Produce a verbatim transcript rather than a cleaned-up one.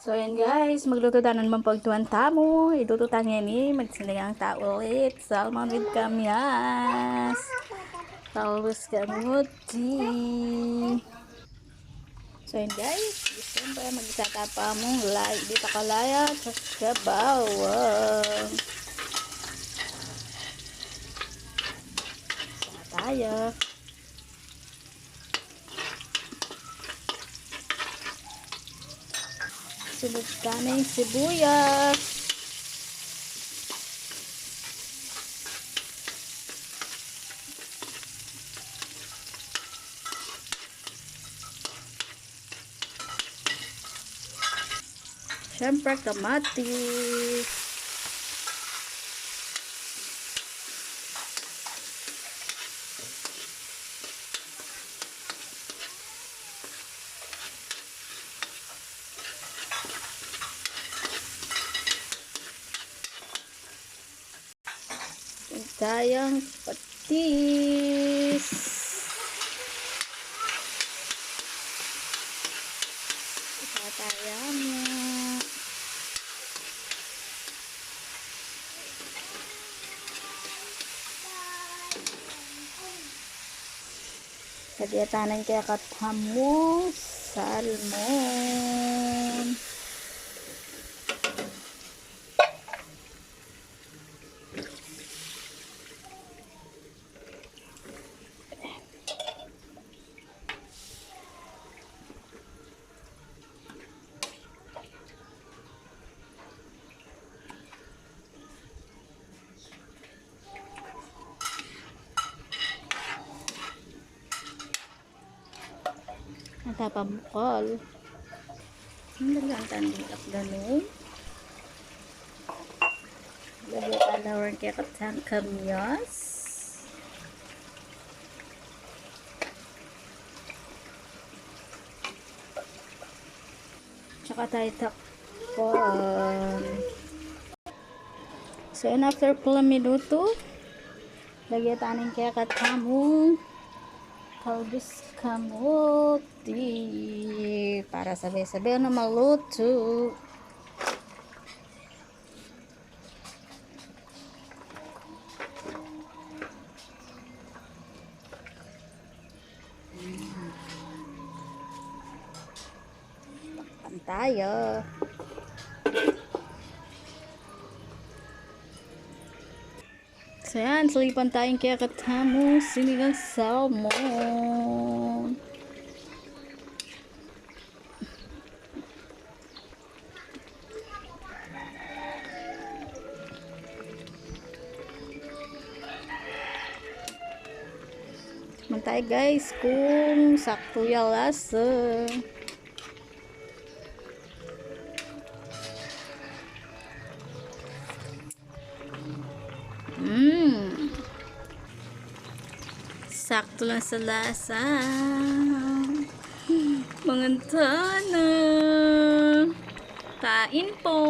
So, yan guys, magluto tana naman pagtuan tamu. Iluto tana ngeni, magsinigang ta ulit. Salmon with kamyas. Talbos kamuti. So, yan guys, siyempre, magisa ta pa mung lay, di pa kalaya, sa sabawan. Sa tayo. Sunod tana ing sibuyas. Siyempre, kamatis. Tayang patis. Tayang. Lagyan tana ing kekatamung salmon. At tapang bukal. Ang dalantan di at ganun. Lagyan tana rin kekatang kamyas. Tsaka tayo takpan. So, yan, after pula minutu, lagyan tana ing kekatamung talbos kamuti para sabay-sabay na malutu. Takpan tayo. So, yan, salipan tayo ing kekatamung sinigang salmon. Tikman tayo, guys, kung sakto ya lasa. Mm. Sakto lang sa lasa. Mangan tana. Kain po.